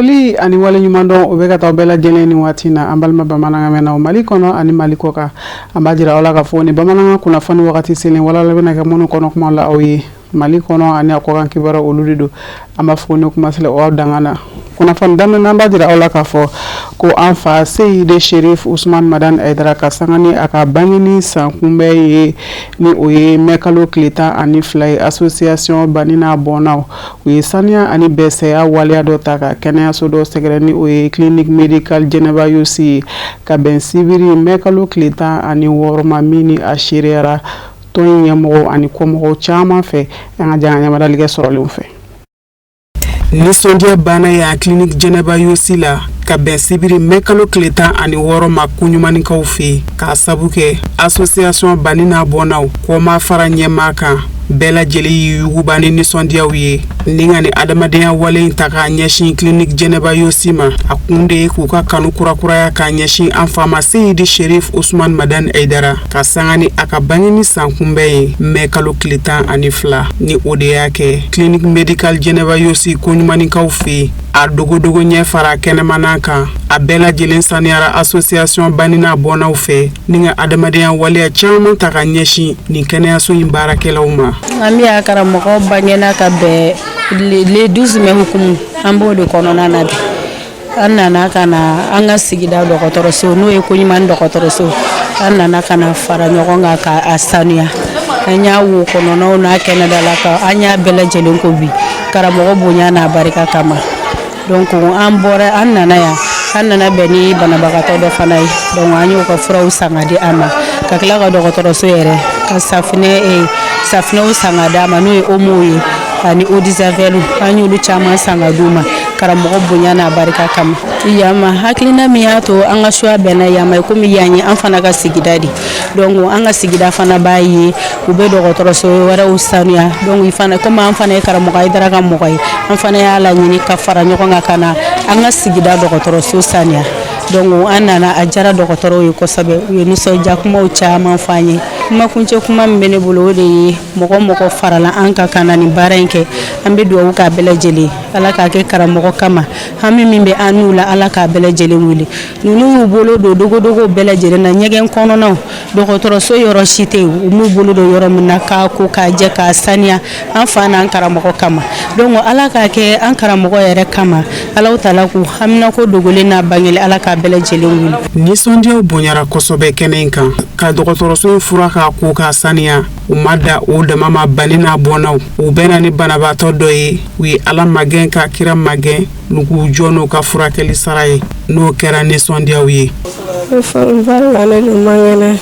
Foli ani waleɲumandɔn, o bɛ ka taa bɛɛ lajɛlen ni waati na, an balima bamanankan mɛnnaw Mali kɔnɔ ani Mali kɔ kan. An b'a jira aw la ka fɔ ni bamanankan kunnafoni wagati selen, wala bɛna kɛ minnu kɔnɔ kuma la aw ye Mali kɔnɔ ani a kɔkan kibaruya, olu de don. An b'a fɔ ni kuma selen aw danga na kunnafoni daminɛ, an b'a jira aw la k'a fɔ ko an fa Seyidi Sherif Usman Madani Hayidara ka sanga ni a ka bangeni san kunbɛn ye, ni o ye mɛ kalo tile 12 ye, association Bani n'a bɔnnaw, u ye saniya ani bɛsɛya waleya dɔ ta ka kɛnɛyaso dɔ sɛgɛrɛ, ni o ye clinique médicale Jɛnɛba Yosi ye, ka bɛn sibiri mɛ kalo tile 16 ma, min ni a seereyara tɔn in ɲɛmɔgɔw ani kɔmɔgɔw caman fɛ. An ka jan ɲamadalikɛ sɔrɔlenw fɛ. Nisɔndiya banna yan clinique Jɛnɛba Yosi la ka bɛn sibiri mɛ kalo tile 16 ma Koɲumanikaw fɛ yen, k'a sabu kɛ association Bani n'a bɔnnaw kɔma fara ɲɛmaa kan. Bɛɛ lajɛlen y'i yuguba ni nisɔndiyaw ye ni ka ni adamadenya wale in ta k'a ɲɛsin clinique Jɛnɛba Yosi ma. A kun de ye k'u ka kanu kurakuraya k'a ɲɛsin an fa ma Seyidi Sherif Usman Madani Hayidara, ka sanga ni a ka bangeni san kunbɛn ye mɛ kalo tile 12. Ni o de y'a kɛ clinique médicale Jɛnɛba Yosi Koɲumanikaw fɛ yen, a dogodogo ɲɛ fara kɛnɛmanan kan, a bɛɛ lajɛlen saniyara association Bani n'a bɔnnaw fɛ, ni ka adamadenya waleya caman ta ka ɲɛsin nin kɛnɛyaso in baarakɛlaw ma. An bɛ a karamɔgɔ bangena ka bɛn le 12 mai hukumu, an b'o de kɔnɔna na bi. An nana ka na an ka sigida dɔgɔtɔrɔso, n'o ye Koɲuman dɔgɔtɔrɔso, an nana ka na fara ɲɔgɔn kan ka a sanuya. An y'a wo kɔnɔnaw n'a kɛnɛda la, ka an y'a bɛɛ lajɛlen ko bi karamɔgɔ bonya n'a barika kama. Donc an bɔra, an nana yan, an nana bɛn ni banabagatɔ dɔ fana ye. Donc an y'o ka furaw san ka di a ma, ka tila ka dɔgɔtɔrɔso yɛrɛ ka safunɛw san ka d'a ma, n'o ye Omo ye ani eau de javel. An y'olu caman san ka d'u ma karamɔgɔ bonya n'a barika kama. Yan ma, hakilina min y'a to an ka choix bɛnna yan ma, komi yan ye an fana ka sigida de. Donc an ka sigida fana b'a ye u bɛ dɔgɔtɔrɔso wɛrɛw sanuya. Donc fana, komi an fana ye karamɔgɔ Hayidara ka mɔgɔ ye, an fana y'a laɲini ka fara ɲɔgɔn kan ka na an ka sigida dɔgɔtɔrɔso sanuya. Donc an nana, a diyara dɔgɔtɔrɔw ye kosɛbɛ, u ye nisɔndiya kumaw caman fɔ an ye. Kumakuncɛ kuma min bɛ ne bolo, o de ye mɔgɔ mɔgɔ farala an kan ka na nin baara in kɛ, an bɛ dugawu k'a bɛɛ lajɛlen, Ala k'a kɛ karamɔgɔ kama. Hami min bɛ an n'u la, Ala k'a bɛɛ lajɛlen wuli. Ninnu y'u bolo don dogodogo bɛɛ lajɛlen na, ɲɛgɛn kɔnɔnaw, dɔgɔtɔrɔso yɔrɔ si tɛ yen u m'u bolo don yɔrɔ min na k'a ko k'a jɛ k'a saniya an fa n'an karamɔgɔ kama. Donc Ala k'a kɛ an karamɔgɔ yɛrɛ kama. Ala taala k'u haminako dogolen n'a bangelen, Ala k'a bɛɛ lajɛlen wuli. Nisɔndiyaw bonyara kosɛbɛ kɛnɛ in kan ka dɔgɔtɔrɔso in fura k'a ko k'a saniya. U ma da o dama ma, Bani n'a bɔnnaw, u bɛna ni banabaatɔ dɔ ye. U ye Ala magɛn ka kira magɛn n'u k'u jɔ n'u ka furakɛli sara ye, n'o kɛra nisɔndiyaw ye. Ne fari la, ne dun man kɛnɛ.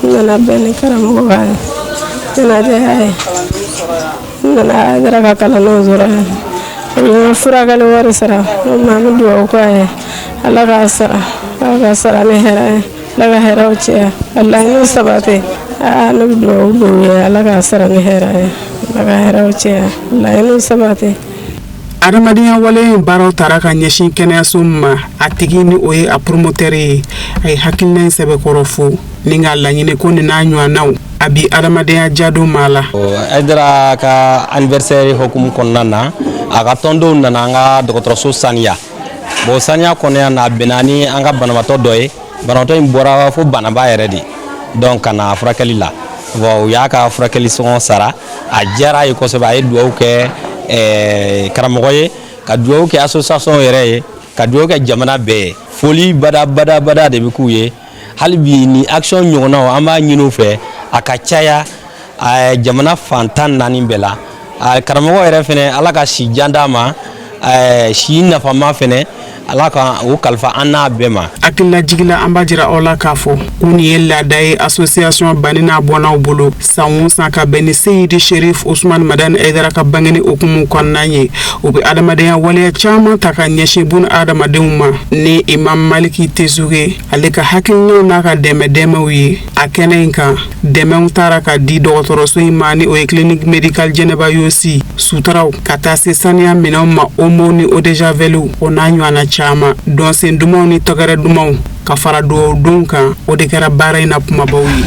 N nana bɛn ni karamɔgɔ ka ɲɛnajɛ ye, n nana Hayidara ka kalandenw sɔrɔ yan. U ye n ka furakɛli wari sara. N ma, an bɛ dugawu k'a ye, Ala k'a sara, Ala k'a sara ni hɛrɛ ye, Ala ka hɛrɛw caya, ka laɲiniw sabati. Aa, ne bɛ dugawu don u ye, Ala k'a sara ni hɛrɛ ye, Ala ka hɛrɛw caya, laɲiniw sabati. Adamadenya wale in baaraw tara ka ɲɛsin kɛnɛyaso min ma, a tigi ni o ye a promoteur ye, a ye hakilina in sɛbɛkɔrɔ fo ni k'a laɲini ko nin n'a ɲɔgɔnnaw a bi adamadenya jadon maa la. Hayidara ka anniversaire hukumu kɔnɔna na, a ka tɔndenw nana an ka dɔgɔtɔrɔso saniya. Bon, saniya kɔnɔya na, a bɛnna ni an ka banabaatɔ dɔ ye. Banabaatɔ in bɔra fo Banaba yɛrɛ de, donc ka na furakɛli la. Bon, u y'a ka furakɛli sɔngɔ sara. A diyara a ye kosɛbɛ. A ye dugawu kɛ karamɔgɔ ye, ka dugawu kɛ association yɛrɛ ye, ka dugawu kɛ jamana bɛɛ ye. Foli bada bada bada de bɛ k'u ye. Hali bi ni action ɲɔgɔnnaw, an b'a ɲini u fɛ a ka caya jamana fan 14 bɛɛ la. Karamɔgɔ yɛrɛ fɛnɛ, Ala ka si jan d'a ma, si nafama fɛnɛ, Ala ka o kalifa an n'a bɛɛ ma. Hakililajigila, an b'a jira aw la k'a fɔ ko nin ye laada ye association Bani n'a bɔnnaw bolo san o san, ka bɛn ni Seyidi Sherif Usman Madani Hayidara ka bangeni hukumu kɔnɔna ye, u bɛ adamadenya waleya caman ta ka ɲɛsin buna adamadenw ma, ni Imam Maliki Tesuge ale ka hakilinaw n'a ka dɛmɛ dɛmɛw ye. A kɛnɛ in kan, dɛmɛw taara ka di dɔgɔtɔrɔso in ma, ni o ye clinique médicale Jɛnɛba Yosi, sutaraw, ka taa se saniya minɛnw ma, Omo ni eau de javel, o n'a ɲɔgɔnna caman, dɔnsen dumanw ni tɔgɛrɛ dumanw, ka fara duwawudonw kan. O de kɛra baara in na kumabaw ye.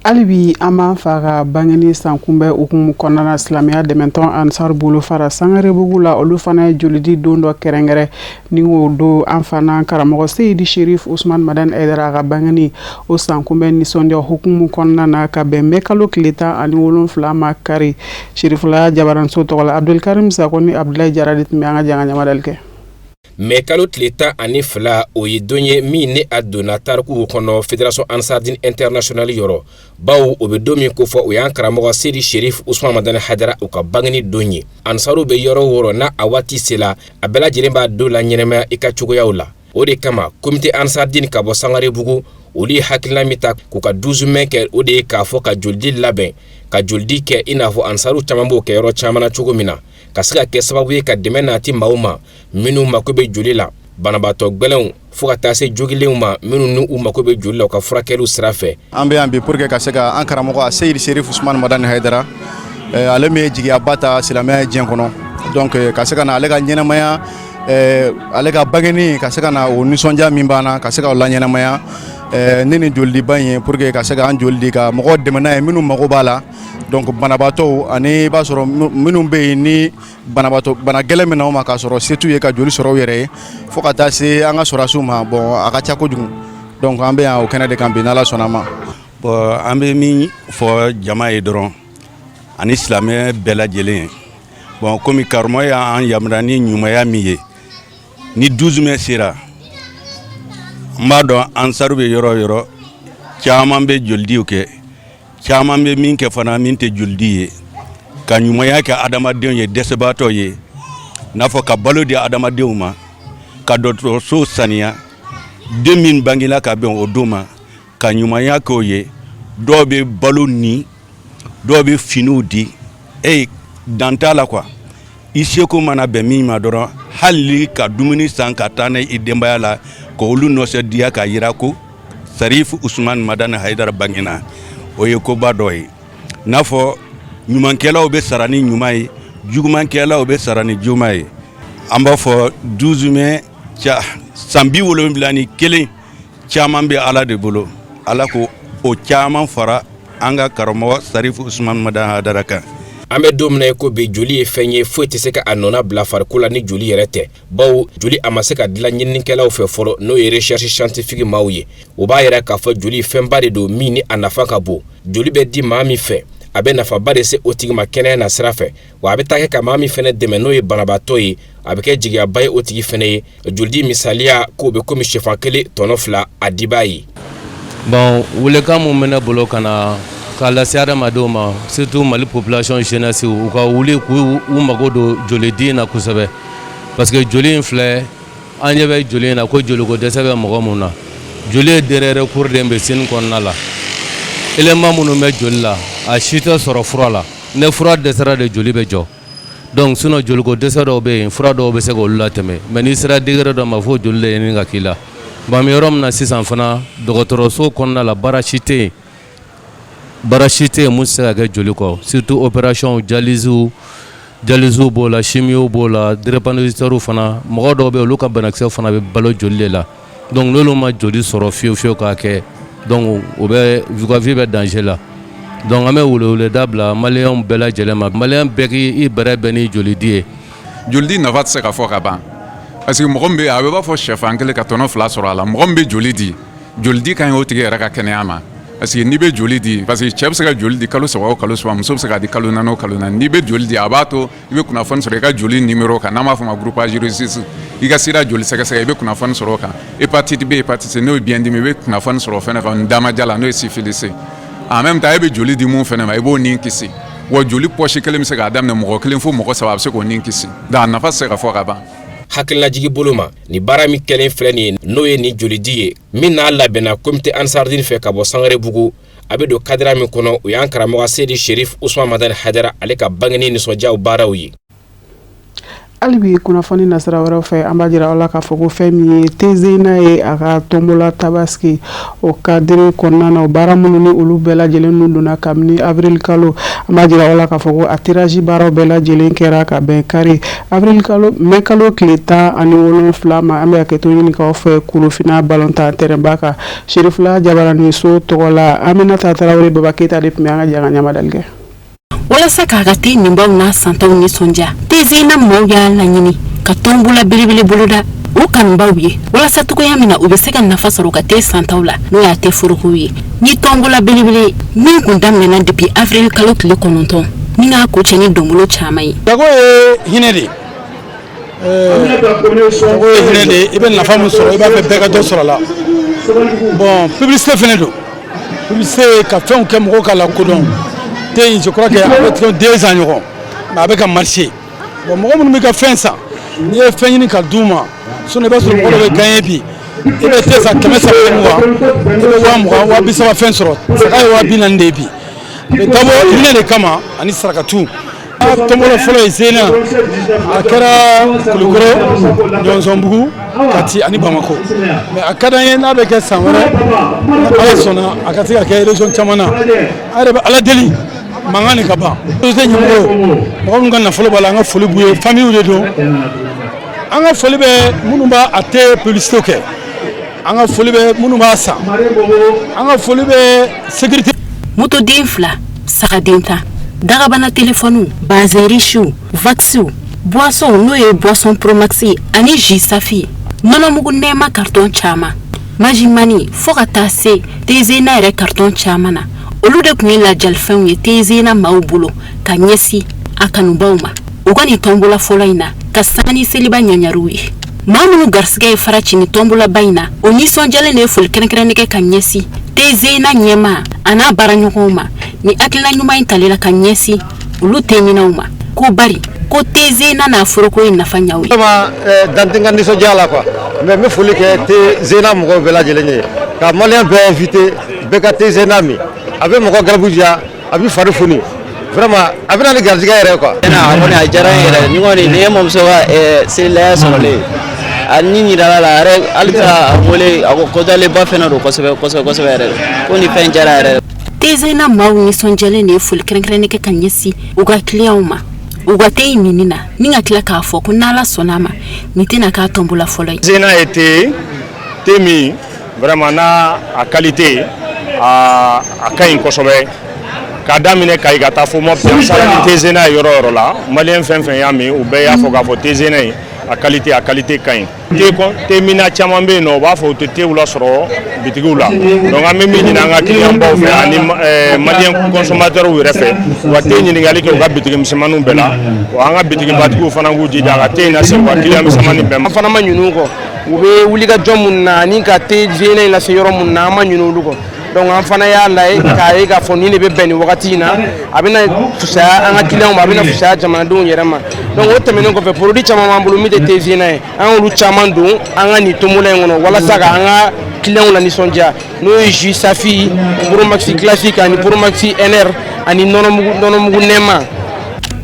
Hali bi an b'an fa ka bangeni san kunbɛn hukumu kɔnɔna na, silamɛya dɛmɛtɔn Ansar bolofara Sangarebugu la, olu fana ye jolidi don dɔ kɛrɛnkɛrɛn ni o don an fana karamɔgɔ Seyidi Sherif Usman Madani Hayidara ka bangeni o san kunbɛn nisɔndiya hukumu kɔnɔna na, ka bɛn mɛ kalo tile 17 ma kari, Sherifulaya jabaranso tɔgɔ la. Abdulkarim Sako ni Abdulayi Jara de tun bɛ an ka jan ka ɲamadali kɛ. Mɛ kalo tile 12, o ye don ye min ni a donna tarikuw kɔnɔ Fédération Ansardine Internationale yɔrɔ, bawo o bɛ don min kofɔ, o y'an karamɔgɔ Seyidi Sherif Usman Madani Hayidara u ka bangeni don ye. Ansaru bɛ yɔrɔ o yɔrɔ, n'a a waati sela, a bɛɛ lajɛlen b'a don la ɲɛnamaya i ka cogoyaw la. O de kama comité Ansardine ka bɔ Sangarebugu, olu ye hakilina min ta k'u ka 12 mai kɛ, o de ye k'a fɔ ka jolidi labɛn, ka jolidi kɛ i n'a fɔ ansaru caman b'o kɛ yɔrɔ caman na cogo min na, ka se ka kɛ sababu ye ka dɛmɛ nati maaw ma minnu mako bɛ joli la, banabaatɔ gɛlɛnw fo ka taa se jogilenw ma minnu ni u mako bɛ joli la u ka furakɛliw sira fɛ. An bɛ yan bi pour que ka se ka an karamɔgɔ Seyidi Serif Usumani Madani Hayidara, ale min ye jigiyaba ta silamɛya diɲɛ kɔnɔ, donc ka se ka na ale ka ɲɛnamaya, ale ka bangeni, ka se ka na o nisɔndiya min b'an na, ka se ka o laɲɛnamaya ni nin jolidiba in ye, pour que ka se ka an joli di ka mɔgɔw dɛmɛ n'a ye minnu mago b'a la. Donc banabaatɔw ani i b'a sɔrɔ minnu bɛ yen ni banabaatɔ bana gɛlɛn min na u ma k'a sɔrɔ se t'u ye ka joli sɔrɔ u yɛrɛ ye, fo ka taa se an ka sɔrɔdasiw ma. Bon, a ka ca kojugu. Donc an bɛ yan o kɛnɛ de kan bi, n'Ala sɔnna a ma. Bon, an bɛ min fɔ jama ye dɔrɔn ani silamɛ bɛɛ lajɛlen ye, bon, komi karamɔgɔ y'an yamaruya ni ɲumanya min ye, ni 12 mai sera, n b'a dɔn ansaru bɛ yɔrɔ o yɔrɔ, caman bɛ jolidiw kɛ, caman bɛ min kɛ fana min tɛ jolidi ye, ka ɲumanya kɛ adamadenw ye, dɛsɛbaatɔ ye, n'a fɔ ka balo di adamadenw ma, ka dɔgɔtɔrɔso saniya, den min bangela ka bɛn o don ma, ka ɲumanya k'o ye. Dɔw bɛ balo ni dɔw bɛ finiw di e dan t'a la quoi. I seko mana bɛn min ma dɔrɔn, hali ka dumuni san ka taa n'a i denbaya la, k'olu nisɔndiya, k'a yira ko Sarif Usman Madani Hayidara bangena, o ye koba dɔ ye. N'a fɔ ɲumankɛlaw bɛ sara ni ɲuman ye, jugumankɛlaw bɛ sara ni juguman ye. An b'a fɔ 12 mai san 71 caman bɛ Ala de bolo. Ala ko o caman fara an ka karamɔgɔ Sarif Usman Madani Hayidara kan. An bɛ don min na i ko bi, joli ye fɛn ye, foyi tɛ se ka a nɔna bila farikolo la ni joli yɛrɛ tɛ, bawo joli a ma se ka dilan ɲininikɛlaw fɛ fɔlɔ, n'o ye recherche scientifique maaw ye. O b'a yira k'a fɔ joli fɛnba de don min ni a nafa ka bon. Joli bɛ di maa min fɛ, a bɛ nafaba de se o tigi ma kɛnɛya na sira fɛ, wa a bɛ taa kɛ ka maa min fɛnɛ dɛmɛ, n'o ye banabaatɔ ye, a bɛ kɛ jigiyaba ye o tigi fɛnɛ ye. Jolidi misaliya k'o bɛ komi sɛfan kelen tɔnɔ fila a dibaa ye. Bon, welekan mun bɛ ne bolo ka na k'a lase adamadenw ma, surtout Mali population jeunesse, u ka wuli k'u u mago don jolidi in na kosɛbɛ, parce que joli in filɛ, an ɲɛ bɛ joli in na ko joliko dɛsɛ bɛ mɔgɔ mun na. Joli ye dernier recours de médecine kɔnɔna la. Élément minnu bɛ joli la, a si tɛ sɔrɔ fura la. Ni fura dɛsɛra de, joli bɛ jɔ. Donc sinon joliko dɛsɛ dɔw bɛ yen, fura dɔw bɛ se k'olu latɛmɛ, mais n'i sera degré dɔ ma, fo joli de ɲini ka k'i la. Bon, an bɛ yɔrɔ min na sisan fana, dɔgɔtɔrɔso kɔnɔna la, baara si tɛ yen, baara si tɛ yen mun tɛ se ka kɛ joli kɔ, surtout opération, dialyse, dialyse b'o la, chimio b'o la, drépanocytaire fana. Mɔgɔ dɔw bɛ yen, olu ka banakisɛ fana bɛ balo joli de la. Donc n'olu ma joli sɔrɔ fiyewu fiyewu k'a kɛ, donc u bɛ u ka vie bɛ danger la. Donc an bɛ weleweleda bila maliyɛnw bɛɛ lajɛlen ma, maliyɛn bɛɛ k'i bɛrɛ bɛn ni jolidi ye. Jolidi nafa tɛ se ka fɔ ka ban, parce que mɔgɔ min bɛ a bɛ b'a fɔ sɛfan kelen ka tɔnɔ fila sɔrɔ a la. Mɔgɔ min bɛ joli di, jolidi ka ɲi o tigi yɛrɛ ka kɛnɛya ma, parce que n'i bɛ joli di, parce que cɛ bɛ se ka joli di kalo 3 o kalo 3, muso bɛ se ka di kalo 4 o kalo 4. N'i bɛ joli di, a b'a to i bɛ kunnafoni sɔrɔ i ka joli numéro kan, n'an b'a fɔ o ma groupage rhésus. I ka sida joli sɛgɛsɛgɛ, i bɛ kunnafoni sɔrɔ o kan. Hépatite B, hépatite C, n'o ye biyɛndimi, i bɛ kunnafoni sɔrɔ o fɛnɛ kan. Damaja la, n'o ye syphilis. En même temps, e bɛ joli di mun fɛnɛ ma, i b'o nin kisi. Wa joli poche kelen bɛ se k'a daminɛ mɔgɔ kelen fo mɔgɔ saba, a bɛ se k'o nin kisi. Donc a nafa tɛ se ka fɔ ka ban. Hakililajigi bolo ma, nin baara min kɛlen filɛ nin ye, n'o ye nin jolidi ye min n'a labɛnna comité Ansardine fɛ ka bɔ Sangarebugu, a bɛ don cadre min kɔnɔ, o y'an karamɔgɔ Seyidi Sherif Usman Madani Hayidara ale ka bangeni nisɔndiyaw baaraw ye. Hali bi kunnafoni nasira wɛrɛw fɛ, an b'a jira aw la k'a fɔ ko fɛn min ye Thé Zena ye, a ka tɔnbɔla tabaski o cadre kɔnɔna na, o baara minnu ni olu bɛɛ lajɛlen ninnu donna kabini avril kalo, an b'a jira aw la k'a fɔ ko a tirage baaraw bɛɛ lajɛlen kɛra ka bɛn kari avril kalo mai kalo tile 17 ma. An bɛ hakɛto ɲini k'aw fɛ Korofina balontan terrain kan, Serifila Jabaraniso tɔgɔ la, Aminata Tarawele, Baba Keyita de tun bɛ an ka jɛ ka ɲamadali kɛ. Walasa k'a ka te minbaw n'a santaw nisɔndiya, Thé Zena maaw y'a laɲini ka tɔnbola belebele boloda u kanubaw ye, walasa cogoya min na u bɛ se ka nafa sɔrɔ ka te santaw la, n'o y'a te forokow ye. Ni tɔnbola belebele min kun daminɛna depuis avril kalo tile 9, ni k'a kuncɛ ni donbolo caman ye. Jago ye hinɛ de ye, jago ye hinɛ de ye. I bɛ nafa min sɔrɔ, i b'a fɛ bɛɛ ka dɔ sɔrɔ a la. Bon, publicité fɛnɛ don, publicité ka fɛnw kɛ mɔgɔw ka lakodɔn. Te in, je crois que a bɛ tigɛ 2 ans ɲɔgɔn, mais a bɛ ka marcher. Bon, mɔgɔ minnu bɛ ka fɛn san, n'i ye fɛn ɲini ka d'u ma, sinon i b'a sɔrɔ mɔgɔ dɔ bɛ gagner bi, i bɛ te san 320, i bɛ 20 000, 30 000 fɛn sɔrɔ. Saga ye 40 000 de ye bi. A bɛ dabɔ hinɛ de kama ani sarakatu. Tɔnbɔlɔ fɔlɔ ye Zena, a kɛra Kulukɔrɔ, Ɲɔnsɔnbugu, Kati ani Bamakɔ. Mais a ka d'an ye, n'a bɛ kɛ san wɛrɛ, ni Ala sɔnna, a ka se ka kɛ région caman na. An yɛrɛ bɛ Ala deli mankan nin ka ban. Société ɲɛmɔgɔw, mɔgɔ minnu ka nafolo b'a la, an ka foli b'u ye, famille de don. An ka foli bɛ minnu b'a a te publicité kɛ, an ka foli bɛ minnu b'a san, an ka foli bɛ sécurité. Motoden 2, sagaden 10, dagabana telefɔniw, bazin richew, waxiw, boisson n'o ye boisson Promax ani jus Safi, nɔnɔmugu nɛɛma carton caman, Maggi mani, fo ka taa se Thé Zena yɛrɛ carton caman na, olu de tun ye lajalifɛnw ye Thé Zena maaw bolo ka ɲɛsin a kanubaw ma u ka nin tɔnbola fɔlɔ in na, ka sanga ni seliba ɲaɲariw ye. Maa minnu garisigɛ ye fara ci ni tɔnbolaba in na, o nisɔndiyalen de ye foli kɛrɛnkɛrɛnnen kɛ ka ɲɛsin Thé Zena ɲɛmaa a n'a baaraɲɔgɔnw ma ni hakilina ɲuman in tali la ka ɲɛsin olu te ɲinɛw ma, ko bari ko Thé Zena n'a foroko ye nafa ɲaw ye. Vraiment, dan tɛ n ka nisɔndiya la quoi, mais n bɛ foli kɛ Thé Zena mɔgɔw bɛɛ lajɛlen ye, ka malien bɛɛ invité, bɛɛ ka Thé Zena min. A bɛ mɔgɔ garibu diya, a bɛ fari foni, vraiment a bɛ na ni garijɛgɛ yɛrɛ quoi. A kɔni a diyara n ye yɛrɛ. Ni kɔni nin ye mamuso ka selilaya sɔrɔlen a ni yirala la a yɛrɛ, hali ka a wele, a ko kɔdalenba fɛnɛ don kosɛbɛ kosɛbɛ kosɛbɛ yɛrɛ, ko nin fɛn diyara yɛrɛ. Thé Zena maaw nisɔndiyalen de ye foli kɛrɛnkɛrɛnnen kɛ ka ɲɛsin u ka kiliyanw ma u ka te in minni na, ni ka tila k'a fɔ ko n'Ala sɔnna a ma, nin tɛna k'a tɔnbola fɔlɔ ye. Zena ye te ye, te min vraiment n'a a qualité a ka ɲi kosɛbɛ. K'a daminɛ Kayi ka taa fo Mopti, an sara ni Thé Zena ye yɔrɔ o yɔrɔ la, malien fɛn fɛn y'a min, u bɛɛ y'a fɔ k'a fɔ Thé Zena ye a qualité ka ɲi. Te te minna caman bɛ yen nɔ, u b'a fɔ u tɛ tew lasɔrɔ bitigiw la. Donc an bɛ min ɲini an ka client baw fɛ ani malien consommateurs yɛrɛ fɛ, u ka te ɲininkali kɛ u ka bitigi misɛnmaninw bɛɛ la. Wa an ka bitigi batigiw fana k'u jija ka te in lase u ka client misɛnmanin bɛɛ ma. An fana ma ɲinɛ u kɔ. U bɛ wulikajɔ mun na ani ka Thé Zena in lase yɔrɔ mun na, an ma ɲinɛ olu kɔ. Donc an fana y'a lajɛ k'a ye k'a fɔ nin de bɛ bɛn nin wagati in na, a bɛna fisaya an ka clients ma, a bɛna fisaya jamanadenw yɛrɛ ma. Donc o tɛmɛnen kɔfɛ, produit caman b'an bolo min tɛ Thé Zena ye, an y'olu caman don an ka nin tombola in kɔnɔ walasa ka an ka clients la nisɔndiya, n'o ye jus Safi, Promax classique ani Promax NR ani nɔnɔmugu nɛɛma.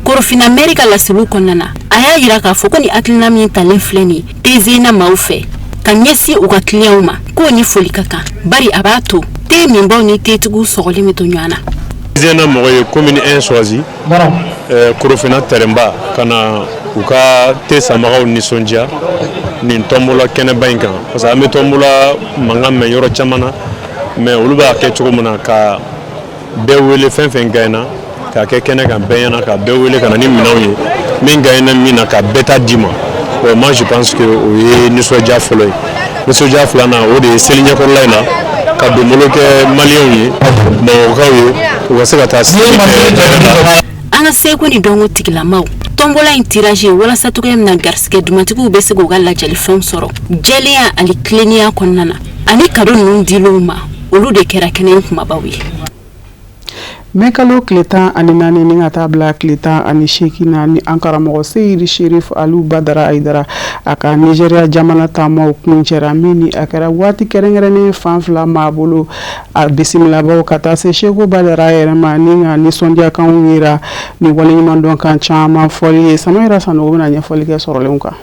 Korofina mɛri ka laseliw kɔnɔna na, a y'a yira k'a fɔ ko ni hakilina min talen filɛ nin ye Thé Zena maaw fɛ ka ɲɛsin u ka kiliyanw ma, k'o ni foli ka kan, bari a b'a to te minbaw ni tetigiw sɔgɔli bɛ to ɲɔgɔn na. Zena mɔgɔ ye commune 1 choisi, Korofina terrain-ba, ka na u ka te sanbagaw nisɔndiya nin tɔnbola kɛnɛba in kan, parce que an bɛ tɔnbola mankan mɛn yɔrɔ caman na, mais olu b'a kɛ cogo min na ka bɛɛ wele, fɛn fɛn gagnera k'a kɛ kɛnɛ kan bɛɛ ɲɛna, ka bɛɛ wele ka na ni minɛnw ye, min gagnera min na, ka bɛɛ ta d'i ma. Bon, moi je pense que o ye nisɔndiya fɔlɔ ye. Nisɔndiya filanan, o de ye seli ɲɛkɔrɔla in na ka donbolo kɛ maliyɛnw ye, bamakɔkaw ye, u ka se ka taa seli kɛ. An ka seko ni dɔnko tigilamaw, tɔnbɔla in tirage ye walasa cogoya min na garisigɛ dumatigiw bɛ se k'u ka lajalifɛnw sɔrɔ jɛlenya ani tilennenya kɔnɔna na, ani cadeau ninnu dilenw ma, olu de kɛra kɛnɛ in kumabaw ye. Mɛ kalo tile 14 ni ka taa bila tile 18 na, ni an karamɔgɔ Seyidi Sherif Alu Badara Ayidara a ka Nizeriya jamana taamaw kuncɛra, min ni a kɛra waati kɛrɛnkɛrɛnnen fan fila maa bolo, a bisimilabaw ka taa se Seko Badara yɛrɛ ma, ni ka nisɔndiyakanw yira ni waleɲumandɔnkan caman fɔli ye. Samayira Sanogo bɛna ɲɛfɔli kɛ sɔrɔlenw kan.